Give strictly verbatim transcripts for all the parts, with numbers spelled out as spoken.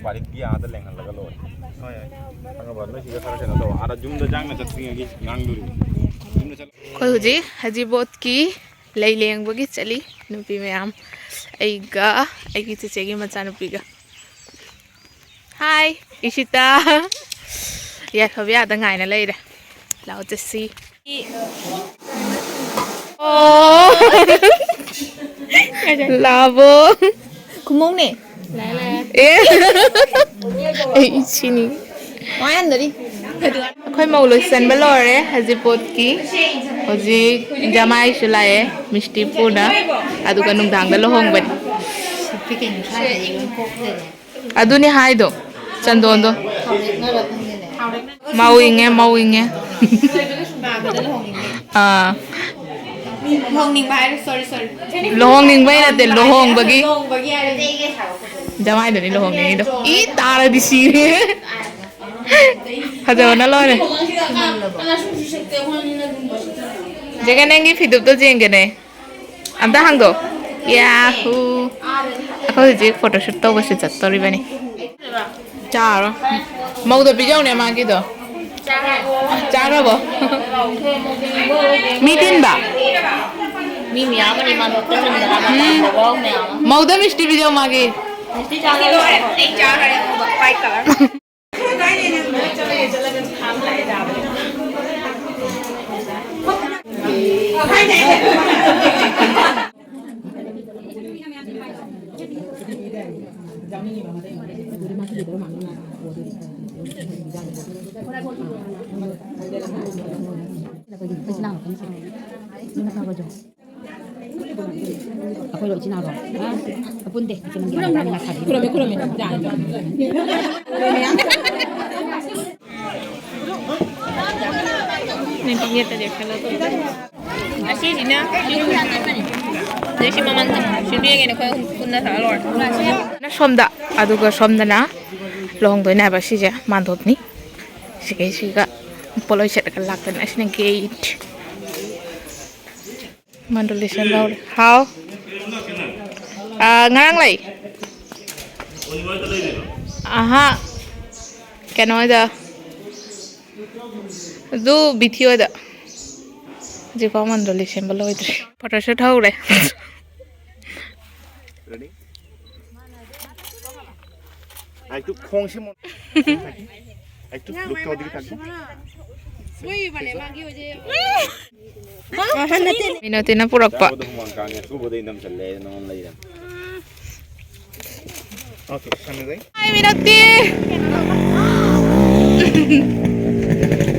ꯄꯥꯔꯤꯛꯀꯤ ꯑꯥꯗ ꯂꯦꯡꯍꯜꯂꯒ ꯂꯣꯏꯔꯦ꯫ ꯍꯣꯏ, ꯍꯣꯏ꯫ ꯈꯪꯉꯕ? ꯅꯣꯏ ꯁꯤꯗ ꯈꯔ ꯀꯩꯅꯣ ꯇꯧ꯫ ꯑꯥꯗ ꯌꯨꯝꯗ ꯆꯥꯡꯅ ꯆꯠꯇ꯭ꯔꯤꯉꯩꯒꯤ ꯉꯥꯡꯗꯣꯔꯤꯕ꯫ ꯌꯨꯝꯗ ꯆꯠꯂ- ꯑꯩꯈꯣꯏ ꯍꯧꯖꯤꯛ ꯍꯖꯤꯕꯣꯠꯀꯤ ꯂꯩ ꯂꯦꯡꯕꯒꯤ ꯆꯠꯂꯤ꯫ ꯅꯨꯄꯤ ꯃꯌꯥꯝ, ꯑꯩꯒ ꯑꯩꯒꯤ ꯆꯦꯆꯦꯒꯤ ꯃꯆꯥꯅꯨꯄꯤꯒ꯫ ꯍꯥꯏ, ꯏꯁꯤꯇꯥ꯫ ꯌꯥꯏꯐꯕ ꯌꯥꯗ ꯉꯥꯏꯅ ꯂꯩꯔꯦ꯫ ꯂꯥꯛꯑꯣ ꯆꯠꯁꯤ꯫ ꯑꯣ꯫ ꯂꯥꯛꯑꯕꯣ? ꯈꯨꯃꯧꯅꯦ꯫ ꯑꯦ꯫ ꯑꯩ ꯁꯤꯅꯤ꯫ ꯋꯥ ꯌꯥꯝꯗꯔꯤ꯫ ꯑꯩꯈꯣꯏ ꯃꯧ ꯂꯣꯏꯁꯟꯕ ꯂꯣꯏꯔꯦ ꯍꯧꯖꯤꯛ ꯄꯣꯠꯀꯤ꯫ ꯍꯧꯖꯤꯛ ꯖꯃꯥꯏꯁꯨ ꯂꯥꯛꯑꯦ ꯃꯤꯁꯇꯤ ꯄꯨꯅ꯫ ꯑꯗꯨꯒ ꯅꯨꯡꯗꯥꯡꯗ ꯂꯨꯍꯣꯡꯕꯅꯤ꯫ ꯑꯗꯨꯅꯤ ꯍꯥꯏꯗꯣ, ꯆꯟꯗꯣꯟꯗꯣ꯫ ꯃꯧ ꯏꯪꯉꯦ, ꯃꯧ ꯏꯪꯉꯦ꯫ ꯑꯥ꯫ ꯂꯨꯍꯣꯡꯅꯤꯡꯕ ꯍꯥꯏꯔꯣ? Sorry, sorry. ꯂꯨꯍꯣꯡꯅꯤꯡꯕꯩ ꯅꯠꯇꯦ, ꯂꯨꯍꯣꯡꯕꯒꯤ꯫ ꯂꯨꯍꯣꯡꯕꯒꯤ ꯍꯥꯏꯔꯗꯤ꯫ ꯖꯃꯥꯏꯗꯨꯅꯤ ꯂꯨꯍꯣꯡꯅꯤꯡꯉꯤꯗꯣ꯫ ꯏ ꯇꯥꯔꯗꯤ ꯁꯤꯔꯦ꯫ ꯐꯖꯕꯅ ꯂꯣꯏꯔꯦ꯫ ꯖꯦꯒ, ꯅꯪꯒꯤ ꯐꯤꯗꯨꯞꯇꯣ ꯌꯦꯡꯒꯦꯅꯦ꯫ ꯑꯝꯇ ꯍꯥꯡꯗꯣꯛ꯫ ꯌꯥꯍꯨ꯫ ꯑꯩꯈꯣꯏ ꯍꯧꯖꯤꯛ photoshoot ꯇꯧꯕꯁꯦ ꯆꯠꯇꯧꯔꯤꯕꯅꯤ꯫ ꯆꯥꯔꯣ꯫ ꯃꯧꯗ ꯄꯤꯖꯧꯅꯦ ꯃꯥꯒꯤꯗꯣ꯫ ꯆꯥꯈ꯭ꯔꯕꯣ? ꯃꯤ ꯇꯤꯟꯕ? ꯃꯤ ꯃꯌꯥꯝ ꯑꯃꯅꯤ ꯃꯥ ꯅꯣꯛꯇ ꯆꯨꯝꯗꯅ ꯎꯝ꯫ ꯃꯧꯗ ꯃꯤꯁꯇꯤ ꯄꯤꯖꯧ ꯃꯥꯒꯤ꯫ ꯑꯩꯈꯣꯏ ꯂꯣꯏ ꯏꯆꯤꯟ ꯏꯅꯥꯎꯗꯣ꯫ ꯑ, ꯄꯨꯟꯗꯦ꯫ ꯏꯆꯤꯟ ꯏꯅꯥꯎ ꯈꯨꯔꯝꯃꯦ, ꯈꯨꯔꯝꯃꯦ꯫ ꯅꯪ ꯌꯦꯠꯇ ꯂꯦꯞꯁꯜꯂꯣ꯫ ꯑꯁꯤꯁꯤꯅ ꯑꯗꯩ ꯁꯤ ꯃꯃꯥꯡꯗ ꯁꯤ ꯕꯦꯒꯅ ꯑꯩꯈꯣꯏ ꯑꯍꯨꯝ ꯄꯨꯟꯅ ꯁꯥꯔ ꯂꯣꯏꯔꯦ꯫ ꯁꯣꯝꯗ, ꯑꯗꯨꯒ ꯁꯣꯝꯗꯅ ꯂꯨꯍꯣꯡꯗꯣꯏꯅꯦ ꯍꯥꯏꯕ꯫ ꯁꯤꯁꯦ ꯃꯥꯟꯗꯣꯞꯅꯤ꯫ ꯁꯤꯈꯩꯁꯤꯒ ꯄꯣꯠꯂꯣꯏ ꯁꯦꯠꯂꯒ ꯂꯥꯛꯇꯣꯏꯅꯦ꯫ ꯑꯁꯤꯅ gate꯫ ꯃꯥꯟꯗꯣꯞ ꯂꯣꯏꯁꯟꯕ ꯍꯧꯔꯦ꯫ ꯍꯥꯎ꯫ ꯑꯥ, ꯉꯔꯥꯡ ꯂꯩ꯫ ꯑꯍꯥ, ꯀꯩꯅꯣ ꯍꯣꯏꯗ, ꯑꯗꯨ ꯕꯤꯊꯤ ꯍꯣꯏꯗ꯫ ꯍꯧꯖꯤꯛꯐꯥꯎ ꯃꯟꯗꯣꯂꯤ ꯁꯦꯝꯕ ꯂꯣꯏꯗ꯭ꯔꯤ꯫ ꯐꯣꯇꯣꯁꯨꯠ ꯍꯧꯔꯦ꯫ Ready? ꯑꯩ ꯇꯨ ꯈꯣꯡꯁꯦ ꯃꯣ-, ꯑꯩ ꯇꯨ ꯂꯨꯛ ꯇꯧꯗꯤ ꯇꯥꯛꯄ꯫ ꯃꯤꯅꯣꯇꯤꯅ ꯄꯨꯔꯛꯄ꯫ ꯆꯥꯕꯗ ꯍꯨꯃꯥꯡ ꯀꯥꯡꯉꯦ, ꯑꯊꯨꯕꯗ ꯑꯩ ꯅꯝꯁꯜꯂꯦ, ꯅꯉꯣꯟ ꯂꯩꯔꯦ꯫ Okay, ꯁꯥꯟꯅꯖꯩ꯫ ꯍꯥꯏ, ꯃꯤꯅꯣꯇꯤ꯫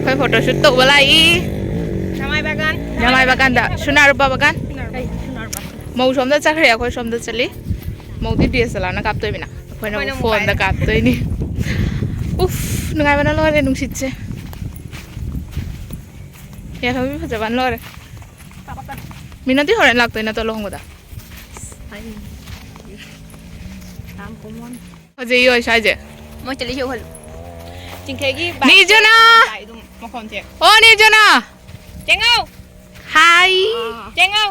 ꯑꯩꯈꯣꯏ ꯐꯣꯇꯣꯁꯨꯠ ꯇꯧꯕ ꯂꯥꯛꯏ꯫ ꯅꯃꯥꯏ ꯕꯥꯒꯥꯟ꯫ ꯅꯃꯥꯏ ꯕꯥꯒꯥꯟꯗ꯫ ꯁꯨꯅꯥ ꯔꯨꯄꯥ ꯕꯥꯒꯥꯟ꯫ ꯀꯩ ꯁꯨꯅꯥ ꯔꯨꯄꯥ? ꯃꯧ ꯁꯣꯝꯗ ꯆꯠꯈ꯭ꯔꯦ, ꯑꯩꯈꯣꯏ ꯁꯣꯝꯗ ꯆꯠꯂꯤ꯫ ꯃꯧꯗꯤ ꯗꯤ ꯑꯦꯁ ꯑꯦꯜ ꯑꯥꯔꯅ ꯀꯥꯞꯇꯣꯏꯃꯤꯅ꯫ ꯑꯩꯈꯣꯏꯅ ꯑꯩꯈꯣꯏꯅ ꯑꯃꯨꯛ ꯐꯣꯟꯗ ꯃꯣꯕꯥꯏꯜ꯫ ꯀꯥꯞꯇꯣꯏꯅꯤ꯫ ꯎꯐ, ꯅꯨꯡꯉꯥꯏꯕꯅ ꯂꯣꯏꯔꯦ ꯅꯨꯡꯁꯤꯠꯁꯦ꯫ ꯌꯥꯏꯐꯕꯤ ꯐꯖꯕꯅ ꯂꯣꯏꯔꯦ꯫ ꯃꯤꯅꯣꯇꯤ ꯍꯣꯔꯦꯟ ꯂꯥꯛꯇꯣꯏ ꯅꯠꯇ꯭ꯔꯣ ꯂꯨꯍꯣꯡꯕꯗ? ꯌꯥꯝ ꯀꯣꯃꯣꯟ꯫ ꯍꯧꯖꯤꯛ ꯌꯣꯏ ꯁ꯭ꯋꯥꯏꯁꯦ꯫ ꯃꯣꯏ ꯆꯠꯂꯤꯁꯦ ꯎꯍꯜꯂꯨ꯫ ꯆꯤꯡꯈꯩꯒꯤ ꯅꯤꯖꯅ! ꯕꯥꯏꯛ ꯑꯗꯨꯝ ꯃꯈꯣꯟꯁꯦ꯫ ꯑꯣ, ꯅꯤꯖꯅ! ꯆꯦꯡꯉꯧ! ꯍꯥꯏ! ꯑꯥ꯫ ꯆꯦꯡꯉꯧ!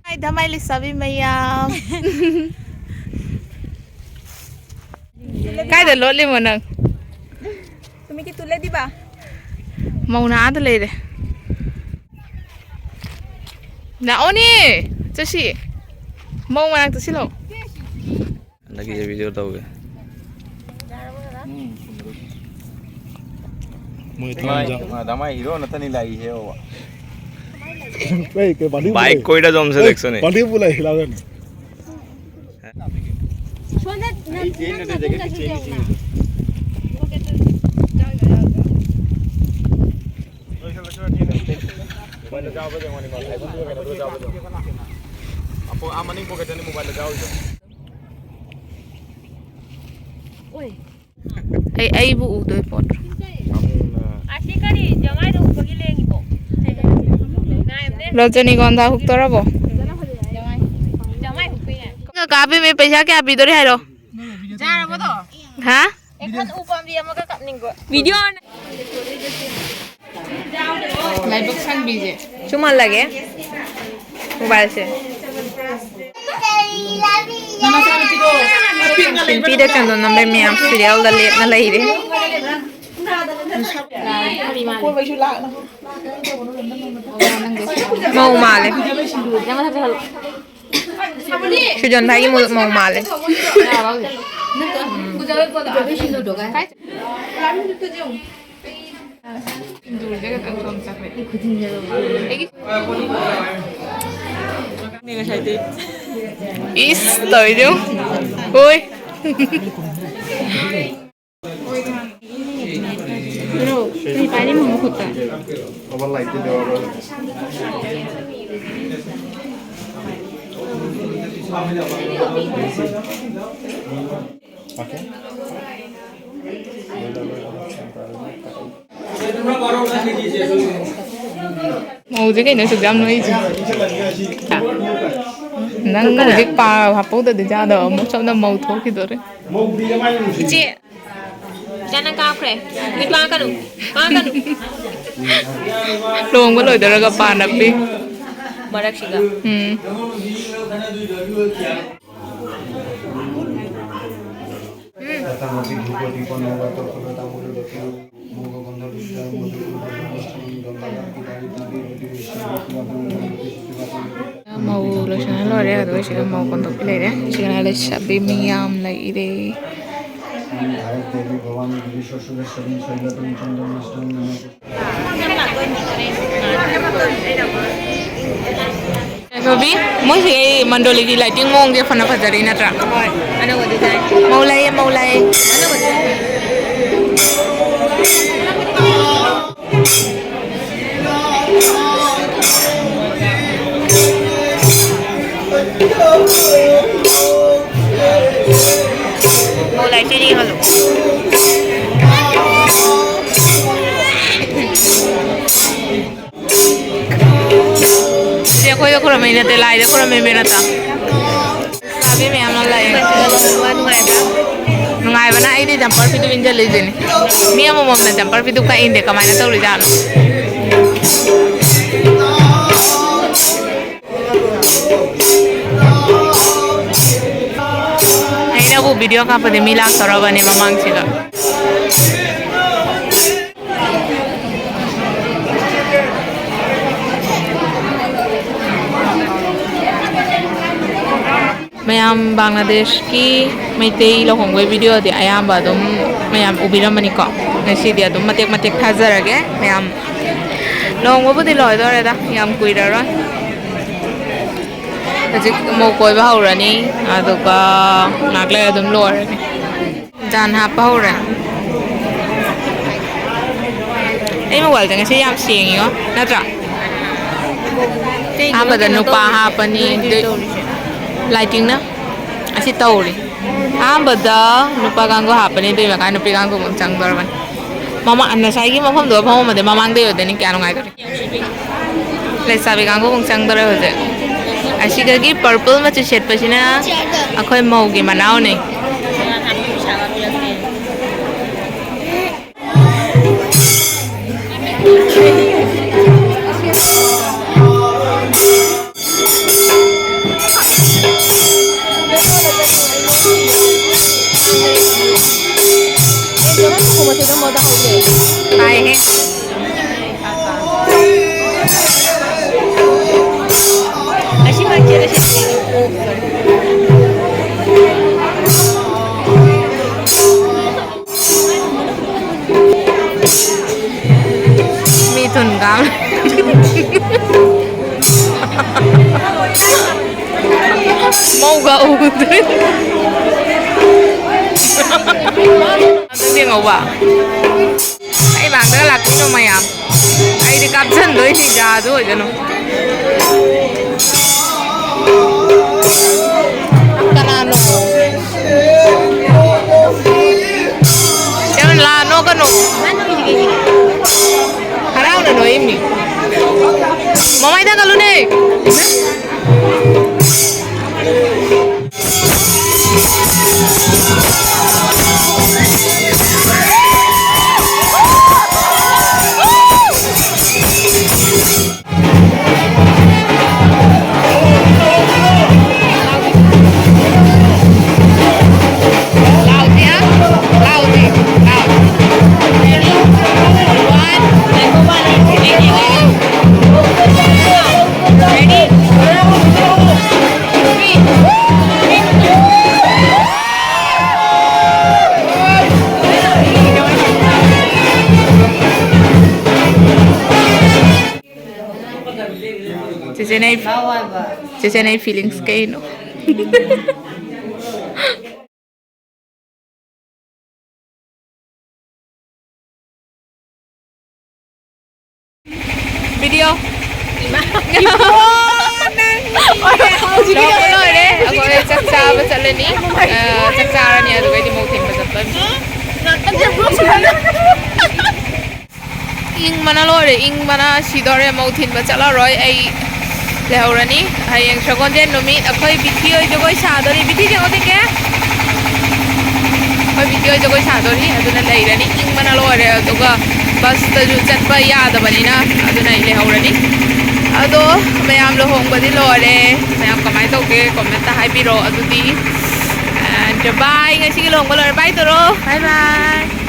ꯍꯥꯏ, ꯙꯃꯥꯏ ꯂꯩꯁꯥꯕꯤ ꯃꯌꯥꯝ꯫ ꯀꯥꯏꯗ ꯂꯣꯠꯂꯤꯃꯣ ꯅꯪ? ꯇꯨꯃꯤ ꯀꯤ ꯇꯨꯂꯦ ꯗꯤꯕ? ꯃꯧꯅ ꯑꯥꯗ ꯂꯩꯔꯦ꯫ ꯂꯥꯛꯑꯣꯅꯦ, ꯆꯠꯁꯤ꯫ ꯃꯧ ꯃꯅꯥꯛꯇ ꯆꯠꯁꯤ ꯂꯥꯛꯑꯣ꯫ ꯍꯟꯗꯛꯀꯤꯁꯦ ꯚꯤꯗꯤꯑꯣ ꯇꯧꯒꯦ꯫ ꯃꯣꯏ ꯊꯥꯡꯃꯩꯕꯟ ꯆꯪ-, ꯙꯃꯥꯏ ꯍꯤꯔꯣ ꯅꯠꯇꯅꯤ ꯂꯥꯛꯏꯁꯦ ꯌꯦꯡꯉꯣꯕ꯫ ꯕꯥꯏꯛ ꯀꯣꯏꯔ ꯖꯣꯝꯁꯦ ꯂꯦꯛꯁꯣꯅꯦ꯫ ꯁꯣꯝꯗ ꯅꯪ, ꯅꯪ ꯅꯥꯇꯣꯟ ꯆꯠꯁꯤ ꯌꯦꯡꯉꯨꯅ꯫ ꯑꯄꯣ-, ꯑꯥ ꯃꯅꯤꯡ ꯄꯣꯀꯦꯠꯇꯅꯤ ꯃꯣꯕꯥꯏꯜꯗ ꯌꯥꯎꯔꯤꯗꯣ꯫ ꯑꯣꯏ꯫ ꯑꯩ, ꯑꯩꯕꯨ ꯎꯗꯣꯏ ꯄꯣꯠ꯫ ꯑꯁꯤ ꯀꯔꯤ ꯖꯃꯥꯏꯗ ꯎꯕꯒꯤ ꯂꯦꯡꯉꯤꯕꯣ? ꯔꯖꯅꯤꯒꯟꯙꯥ ꯍꯨꯛꯇꯣꯔꯕꯣ? ꯖꯃꯥꯏ ꯍꯨꯛꯄꯤꯅꯦ꯫ ꯀꯥꯞꯄꯤꯃꯤ ꯄꯩꯁꯥ ꯀꯌꯥ ꯄꯤꯗꯣꯔꯤ ꯍꯥꯏꯔꯣ? ꯌꯥꯔꯕꯣ? ꯍꯥ? ꯑꯦ, ꯈꯟ ꯎ ꯄꯥꯝꯕꯤ ꯑꯃꯒ ꯀꯞꯅꯤꯡꯕ꯫ ꯚꯤꯗꯤꯑꯣ꯫ ꯂꯥꯏꯕꯛ ꯁꯪꯕꯤꯁꯦ꯫ ꯆꯨꯝꯍꯜꯂꯒꯦ꯫ ꯃꯣꯕꯥꯏꯜꯁꯦ꯫ ꯅꯨꯄꯤꯗ ꯆꯟꯗꯣꯟ ꯅꯝꯕꯩ ꯃꯌꯥꯝ ꯁꯤꯔꯤꯌꯦꯜꯗ ꯂꯦꯞꯅ ꯂꯩꯔꯦ꯫ ꯃꯧ ꯃꯥꯜꯂꯦ꯫ ꯁꯨꯖꯟ ꯚꯥꯏꯒꯤ ꯃꯧ, ꯃꯧ ꯃꯥꯜꯂꯦ꯫ ꯏꯁ, ꯇꯧꯔꯤꯗꯨ꯫ ꯍꯣꯏ꯫ ꯀꯔꯤ ꯄꯥꯏꯔꯤꯃꯣ ꯃꯈꯨꯠꯇ? ꯃꯧꯁꯦ ꯀꯩꯅꯣ ꯑꯁꯨꯛ ꯌꯥꯝ ꯅꯣꯏꯁꯦ? ꯅꯪ ꯍꯧꯖꯤꯛ ꯄꯥ ꯍꯥꯞꯄꯧꯗꯗꯤ ꯌꯥꯗꯕ, ꯑꯃꯨꯛ ꯁꯣꯝꯗ ꯃꯧ ꯊꯣꯛꯈꯤꯗꯣꯔꯦ꯫ ꯏꯆꯦ, ꯏꯆꯥ ꯅꯪ ꯀꯥꯞꯈ꯭ꯔꯦ꯫ ꯃꯤꯠ ꯄꯥꯡꯉꯛꯀꯅꯨ꯫ ꯄꯥꯡꯉꯛꯀꯅꯨ꯫ ꯂꯨꯍꯣꯡꯕ ꯂꯣꯏꯗꯧꯔꯒ ꯄꯥ ꯅꯞꯄꯤ꯫ ꯃꯔꯛꯁꯤꯗ꯫ ꯎꯝ꯫ ꯃꯧ ꯂꯣꯏꯁꯟꯅ ꯂꯣꯏꯔꯦ, ꯑꯗꯨꯒ ꯁꯤꯗ ꯃꯧ ꯀꯣꯟꯊꯣꯛꯄꯤ ꯂꯩꯔꯦ꯫ ꯁꯤꯗꯅ ꯂꯩꯁꯥꯕꯤ ꯃꯌꯥꯝ ꯂꯩꯔꯦ꯫ ꯉꯥꯏꯈꯣꯕꯤ, ꯃꯣꯏꯁꯦ ꯃꯟꯗꯣꯂꯤꯒꯤ lighting ꯃꯑꯣꯡꯁꯦ ꯐꯅ ꯐꯖꯔꯤ ꯅꯠꯇ꯭ꯔꯥ? ꯍꯣꯏ, ꯑꯅꯧꯕ design꯫ ꯃꯧ ꯂꯥꯛꯑꯦ, ꯃꯧ ꯂꯥꯛꯑꯦ꯫ ꯑꯅꯧꯕ design꯫ ꯃꯧ ꯂꯥꯛꯑꯦ, ꯆꯦꯅꯤ ꯍꯜꯂꯣ꯫ ꯁꯤ ꯑꯩꯈꯣꯏꯗ ꯈꯨꯔꯨꯝꯃꯤ ꯅꯠꯇꯦ, ꯂꯥꯏꯗ ꯈꯨꯔꯨꯝꯃꯤ ꯅꯠꯇ꯭ꯔꯥ? ꯂꯩꯁꯥꯕꯤ ꯃꯌꯥꯝ ꯑꯃ ꯂꯥꯛꯑꯦ꯫ ꯅꯨꯡꯉꯥꯏꯕ꯭ꯔꯥ? ꯉꯥꯏꯕꯅ ꯑꯩꯗꯤ ꯖꯝꯄꯔ ꯐꯤꯗꯨ ꯏꯟꯖꯜꯂꯤꯁꯤꯅꯤ꯫ ꯃꯤ ꯑꯃꯃꯝꯅ ꯖꯝꯄꯔ ꯐꯤꯗꯨ ꯀꯛꯏꯅꯦ, ꯀꯃꯥꯏꯅ ꯇꯧꯔꯤꯖꯥꯠꯅꯣ? ꯑꯩꯅꯕꯨ ꯚꯤꯗꯤꯑꯣ ꯀꯥꯞꯄꯗꯤ ꯃꯤ ꯂꯥꯛꯇꯧꯔꯕꯅꯤ ꯃꯃꯥꯡꯁꯤꯒ꯫ ꯃꯌꯥꯝ ꯕꯪꯒ꯭ꯂꯥꯗꯦꯁꯀꯤ ꯃꯩꯇꯩ ꯂꯨꯍꯣꯡꯕꯒꯤ ꯚꯤꯗꯤꯑꯣꯗꯤ ꯑꯌꯥꯝꯕ ꯑꯗꯨꯝ ꯃꯌꯥꯝ ꯎꯕꯤꯔꯝꯃꯅꯤꯀꯣ꯫ ꯉꯁꯤꯗꯤ ꯑꯗꯨꯝ ꯃꯇꯦꯛ ꯃꯇꯦꯛ ꯊꯥꯖꯔꯒꯦ꯫ ꯃꯌꯥꯝ ꯂꯨꯍꯣꯡꯕꯕꯨꯗꯤ ꯂꯣꯏꯗꯧꯔꯦꯗ, ꯌꯥꯝ ꯀꯨꯏꯔꯔꯣꯏ꯫ ꯍꯧꯖꯤꯛ ꯑꯃꯨꯛ ꯀꯣꯏꯕ ꯍꯧꯔꯅꯤ, ꯑꯗꯨꯒ ꯉꯥꯏꯍꯥꯛ ꯂꯩꯔ ꯑꯗꯨꯝ ꯂꯣꯏꯔꯅꯤ꯫ ꯖꯥꯟ ꯍꯥꯞꯄ ꯍꯧꯔꯦ꯫ ꯑꯩ ꯃꯣꯕꯥꯏꯜꯁꯦ ꯉꯁꯤ ꯌꯥꯝ ꯁꯦꯡꯉꯤꯉꯣ, ꯅꯠꯇ꯭ꯔꯥ? ꯑꯍꯥꯟꯕꯗ ꯅꯨꯄꯥ ꯍꯥꯞꯄꯅꯤ, ꯑꯗꯨꯏ ꯂꯥꯏꯇꯤꯡꯅ ꯑꯁꯤ ꯇꯧꯔꯤ꯫ ꯑꯍꯥꯟꯕꯗ ꯅꯨꯄꯥ ꯀꯥꯡꯕꯨ ꯍꯥꯞꯄꯅꯤ, ꯑꯗꯨꯏ ꯃꯈꯥ ꯅꯨꯄꯤ ꯀꯥꯡꯕꯨ ꯑꯃꯨꯛ ꯆꯪꯗꯧꯔꯕꯅꯤ꯫ ꯃꯃꯥ-, ꯉꯁꯥꯏꯒꯤ ꯃꯐꯝꯗꯨꯗ ꯐꯝꯃꯝꯃꯗꯤ ꯃꯃꯥꯡꯗ ꯑꯣꯏꯗꯣꯏꯅꯤ, ꯀꯌꯥ ꯅꯨꯡꯉꯥꯏꯗꯣꯏꯅꯤ꯫ ꯂꯩꯁꯥꯕꯤ ꯀꯥꯡꯕꯨ ꯑꯃꯨꯛ ꯆꯪꯗꯧꯔꯦ ꯍꯧꯖꯤꯛ꯫ ꯑꯁꯤꯗꯒꯤ purple ꯃꯆꯨ ꯁꯦꯠꯄꯁꯤꯅ ꯑꯩꯈꯣꯏ ꯃꯧꯒꯤ ꯃꯅꯥꯎꯅꯤ꯫ ꯇꯥꯏꯍꯦ꯫ ꯃꯤ ꯊꯨꯟ ꯀꯥꯝ꯫ ꯃꯧꯒ ꯎꯗ꯭ꯔꯦ꯫ ꯑꯗꯨꯗꯤ ꯉꯧꯕ꯫ ꯑꯩ ꯃꯥꯡꯗꯒ ꯂꯥꯛꯄꯤꯅꯣ ꯃꯌꯥꯝ꯫ ꯑꯩꯗꯤ ꯀꯥꯞꯁꯟꯗꯣꯏꯅꯤ, ꯖꯥꯗꯨ ꯑꯣꯏꯖꯅꯨ꯫ ꯀꯅꯥꯅꯣ? ꯌꯥꯝ ꯂꯥ ꯅꯣꯛꯀꯅꯨ꯫ ꯍꯔꯥꯎꯅ ꯅꯣꯛꯏꯃꯤ꯫ ꯃꯃꯥꯏ ꯊꯥꯡꯒꯠꯂꯨꯅꯦ꯫ ꯆꯦꯆꯦꯅ ꯑꯩ, ꯆꯦꯆꯦꯅ ꯑꯩ feelings ꯀꯩꯅꯣ? Video. ꯍꯧꯖꯤꯛ video ꯂꯣꯏꯔꯦ꯫ ꯑꯩꯈꯣꯏ ꯆꯥꯛ ꯆꯥꯕ ꯆꯠꯂꯅꯤ꯫ ꯑ, ꯆꯥꯛ ꯆꯥꯔꯅꯤ, ꯑꯗꯨꯒ ꯑꯩꯗꯤ ꯃꯧ ꯊꯤꯟꯕ ꯆꯠꯂꯅꯤ꯫ ꯏꯪꯕꯅ ꯂꯣꯏꯔꯦ, ꯏꯪꯕꯅ ꯁꯤꯗꯣꯔꯦ꯫ ꯃꯧ ꯊꯤꯟꯕ ꯆꯠꯂꯔꯣꯏ ꯑꯩ, ꯂꯩꯍꯧꯔꯅꯤ꯫ ꯍꯌꯦꯡ ꯁꯒꯣꯜꯁꯦꯟ ꯅꯨꯃꯤꯠ ꯑꯩꯈꯣꯏ ꯕꯤꯊꯤ ꯍꯣꯏ ꯖꯒꯣꯏ ꯁꯥꯗꯣꯔꯤ꯫ ꯕꯤꯊꯤ ꯌꯦꯡꯉꯣ ꯊꯤꯡꯒꯦ꯫ ꯑꯩꯈꯣꯏ ꯕꯤꯊꯤ ꯍꯣꯏ ꯖꯒꯣꯏ ꯁꯥꯗꯣꯔꯤ, ꯑꯗꯨꯅ ꯂꯩꯔꯅꯤ꯫ ꯏꯪꯕꯅ ꯂꯣꯏꯔꯦ꯫ ꯑꯗꯨꯒ busꯇꯁꯨ ꯆꯠꯄ ꯌꯥꯗꯕꯅꯤꯅ, ꯑꯗꯨꯅ ꯑꯩ ꯂꯩꯍꯧꯔꯅꯤ꯫ ꯑꯗꯣ ꯃꯌꯥꯝ ꯂꯨꯍꯣꯡꯕꯗꯤ ꯂꯣꯏꯔꯦ꯫ ꯃꯌꯥꯝ ꯀꯃꯥꯏꯅ ꯇꯧꯒꯦ commentꯇ ꯍꯥꯏꯕꯤꯔꯣ꯫ ꯑꯗꯨꯗꯤ, and bye꯫ ꯉꯁꯤꯒꯤ ꯂꯨꯍꯣꯡꯕ ꯂꯣꯏꯔꯦ꯫ Bye ꯇꯧꯔꯣ꯫ Bye bye꯫